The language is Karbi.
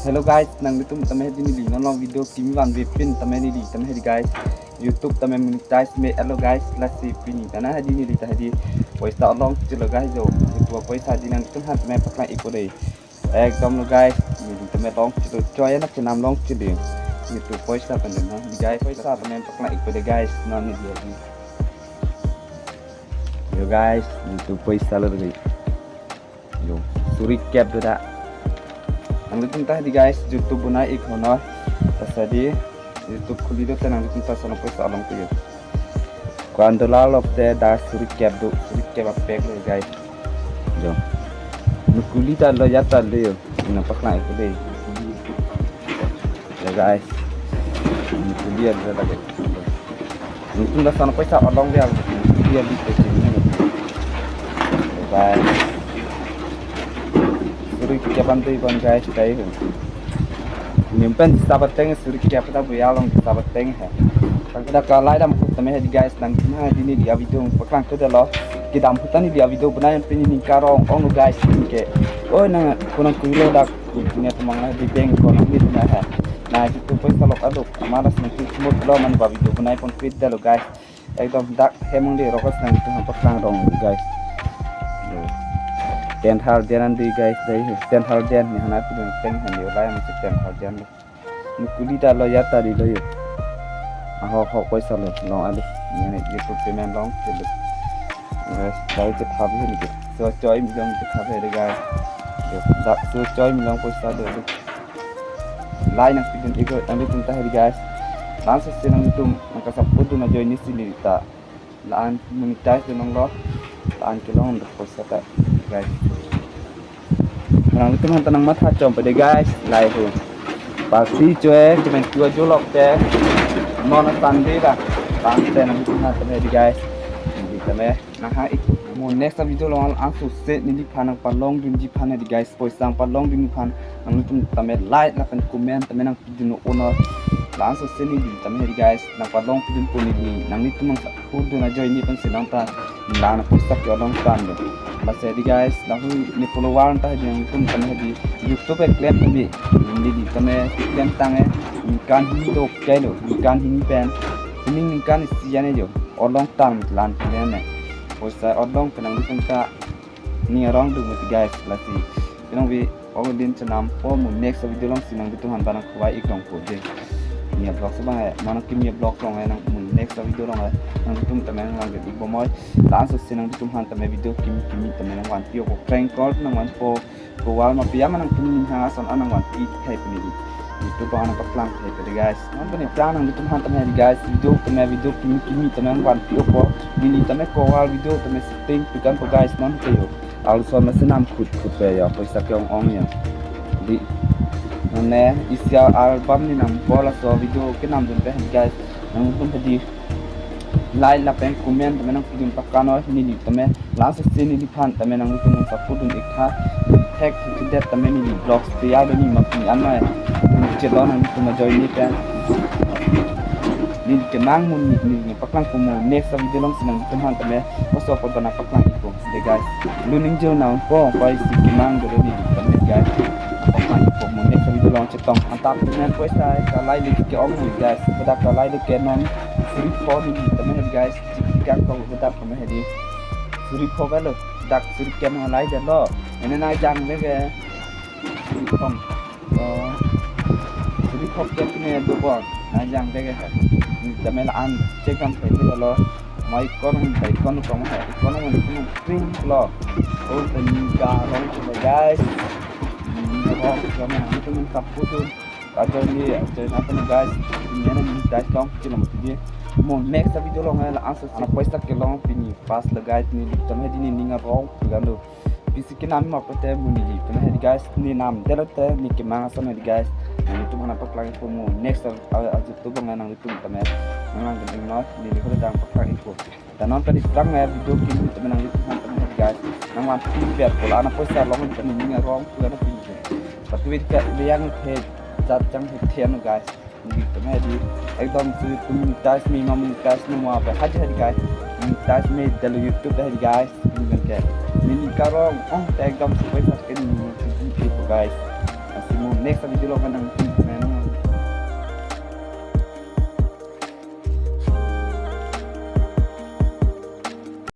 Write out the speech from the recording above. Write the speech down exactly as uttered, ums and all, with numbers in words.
Hello guys, nanglitum tame hedi neli non long video kimi vanvepin tame neli tame hedi guys. YouTube tame monetize me-etlo guys, lasi pini tana hedi neli ta hedi poisa longchelo guys jo. YouTube poisa hedi nanglitum aphan tame paklang-ikpo dei. Ekdom lo guys, neli tame longchelo, choi anak chenam longchelo. YouTube poisa pen dei na hedi guys, poisa tame paklang-ikpo dei guys, non neli hedi. Yo guys, YouTube poisa lo dei. Yo, suri kep do dak. Nanglitum ta hedi guys, YouTube bonai-ik ho noi. Lasi hedi YouTube khuli do te nanglitum ta lason apoisa along ke yo. Ko-an dollar lok te dak suri kep do, suri kep apek lo guys. Yo. Nukuli ta lo ya ta lo yo. Ina paklang-ikpo dei. Ya guys. Nukuli ya lo ta lo. Nangtum lason apoisa along dia, dia di pecin ni. Bye. Suri kep an dei bang guys, dei ho. Nim pen sabateng suri kep ta buya along sabateng he. Tang dak kalai dam ahut tame hedi guys, nangtum hedi neli avideo paklang kedetlo. Kedam ahut ta neli avideo bonai pini ningkarong ong lo guys, ke. Oi nang kunang kuilo dak, ne tumang di bank ko nang di na he. Na YouTube poisa lok aduk. Malas nangtum chimut lo man ba video bonai pon pit detlo guys. Ekdom dak hem ong dei, rokas nangtum aphan paklang rong guys. Ten thousand an dei guys, dei ten thousand ni hana tu teng han yo lai nang ten thousand lo. Nukuli ta lo ya ta di lo yo. Aho ho poisa lo long adu. Ni YouTube payment longchelo. Guys, dai ke thap he ni ke. So choi milong ke thap he dei guys. Yo, dak so choi milong poisa do. Lai nangpidun-ik ko, nanglitum ta hedi guys. Langsung si nanglitum nangkasupport dun ajoine si neli ta la-an monetize dun ong lo. La-an kelong do poisa ta guys. Nanglitum aphan ta nangmatha chompo dei guys. Lai ho. Pasi choi kemen tua jolok te. Non Sunday ba. Tang te nanglitum aphan ta hedi guys. Neli tame nang ha-ik. Mo next video along langsung si neliphan nangpalongdunji aphan hedi guys. Poisa nangpalongdun aphan nanglitum tame like lapen comment tame nangpidun un-e. Langsung si neli tame hedi guys, nangpalongpidun pon neli, nanglitum nangsupport dun ajoine pensi nang ta, nang poisa ke-ong tang do. Lasi hedi guys, lapu ne follower ta hedi nangtum tame hedi YouTube e claim tame. Neli tame claim tang e, ningkan hini do kailo, ningkan hini pen. Ningkan isi ane jo, olong tang lan pen ne. Poisa olong pen nanglitum ta ning arong dun mati guys, lasi. Pinong vi, ong din chenam po mo next video along si nanglitum aphan ta nangkhovai-ik rong po dei. Mia vlog si bang e, mane kimi vlog rong e nang mo next video along e. Nanglitum tame nanglang-ik bomoi. Langsung si nanglitum aphan tame video kimi kimi tame nangvanpi-o ko prank call nangvanpo. Ko wal ma pia ma nangtum ning ha son an nangvanpi thai pini. Itu ko an paklang thai pini guys. Non pini plang nanglitum aphan tame guys. Video tame video kimi kimi tame nangvanpi-o ko. Neli tame ko wal video tame shooting pikan ko guys non ke yo. Alson masi nam khut khut pe ya, poisa ke-ong ong ya. Di. Nane isi album ni nam bola so video kenamdun pe guys. Nangtum hedi like lapen comment tame nangpidun paklang noi neli tame. Langsung si neliphan tame nanglitum nangsupport dun-ik tha. Thek thek det tame neli vlogs teyar do ni ma pini an noi. Chelong nanglitum ajoine pen. Neli kemang mo neli, neli paklangpo mo next video along si nanglitum aphan tame. Koso apot ba nangpaklang-ikpo dei guys. Luning jo nang po, pa isi kemang do neli tame guys. Paklang-ikpo mo next video along chetong. Antap men poisa kalai le ke-ong mo guys. Pada kalai le ke non suri pho neli tame guys. Chik chik ang kong pada tame hedi. Suri pho kalo, dak suri kep nang lai detlo. Ene nang jang bege. Suri pho. Oh. Suri pho kep ne do bon. Nang jang bege he. Tame la-an chek kam pe lo. Mai kon mai kon kong he. Kon mai kon pring lo. Oh, tani ka rong ko guys. Ni ko kami itu men support dun. Ajoine, ajoine apa ni guys? Ini ni guys dong, cina mati dia. Mo next video along e, langsung si poisa kelong pini pas le guys, neli tame hedi ne ning arong pu kan do. Pisi kenam ma pute mo neli tame hedi guys, ne nam detlo te ne kemang ason hedi guys. Nanglitum aphan paklang-ikpo mo next a, a, a YouTube along e nanglitum tame nanglang ding noi, neli ko dang paklang-ikpo. Dan non tadi terang ya video kimi tame nanglitum aphan tame hedi guys. Nangvanpi ber ko la-an poisa long tame ning arong pu kan pini. Patu wit ka liang the jat jang the thian guys. Neli tame hedi ekdom si monetize me ma monetize me ma pe haja hedi guys. Monetize me detlo YouTube hedi guys. Neli ke. Neli karong ong te ekdom si poisa ke neli mo si di guys. Asi Mo next video lo kanang.